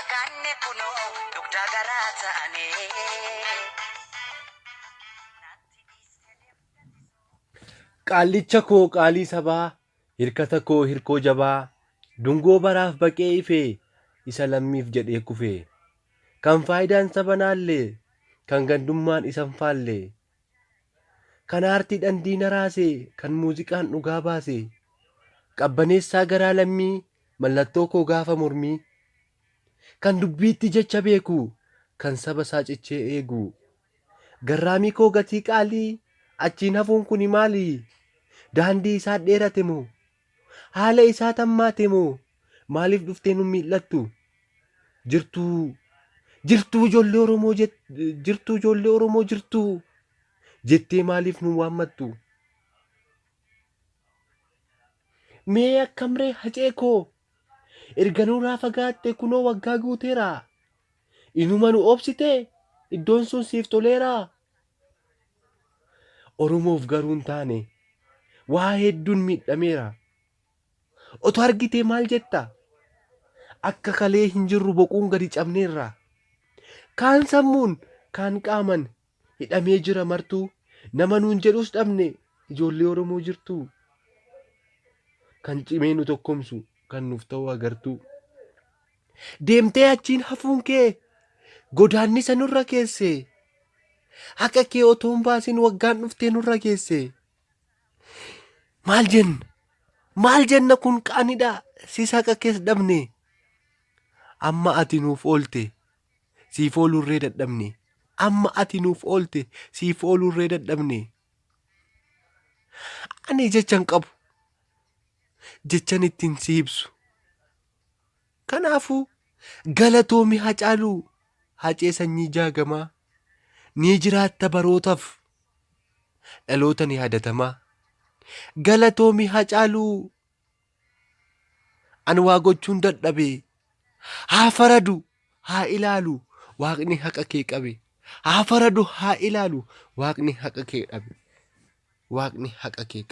Fagaanne kunoo dugdaa garaa taanee. Qaallicha koo qaalii sabaa, hirkata koo hirkoo jabaa, dungoo baraaf baqee ife, isa lammiif jedhee kufe. Kan faayidaan saba naalle, kan gandummaan isa hin faalle. Kan aartiidhaan diina raase, kan muuziqaan dhugaa baase. Qabbaneessaa garaa lammii, mallattoo koo gaafa mormii. Kan dubbiitti jecha beeku, kan saba isaa cichee eegu. Garraamii koo gatii qaalii, achiin hafuun kuni maali? Daandii isaa dheerate moo? Haala isaa tammaate moo? Maaliif dhuftee nun miidhattu? Jirtuu jirtuu ijoollee Oromoo jirtuu ijoollee Oromoo jirtuu jettee maaliif nun waammattu? Mee akkamree Hacee koo erga nurraa fagaatte kunoo waggaa guuteera. Inuma nu obsitee iddoon sun siif toleeraa? Oromoof garuu hin taane waa hedduun miidhameera. Otoo argitee maal jetta? Akka kalee hin jirru boquun gadi cabneerra. Kaan sammuun, kaan qaaman hidhamee jira martuu. Nama nuun jedhus dhabne ijoollee Oromoo jirtuu. Kan cimee nu tokkomsu kan nuuf ta'u agartuu. Deemtee achiin hafuun kee godaannisa nurra keesse. Haqa kee otoo hin baasin waggaan dhuftee nurra geesse. Maal jenna? Maal jenna kun qaanidha. Sis haqa kees dhabne. Amma ati nuuf oolte. Siif oolurree dadhabne. Amma ati nuuf oolte. Siif oolurree dadhabne. Ani jecha hin qabu. Jechan ittiin si ibsu. Kanaafuu galatoomi Hacaaluu Hacee sanyii jaagamaa ni jiraatta barootaf dhaloota ni yaadatamaa. Galatoomi Hacaaluu an waa gochuun dadhabe haa faradu haa ilaalu waaqni haqa kee qabe haa faradu haa ilaalu waaqni haqa kee dhabe waaqni haqa kee qabe.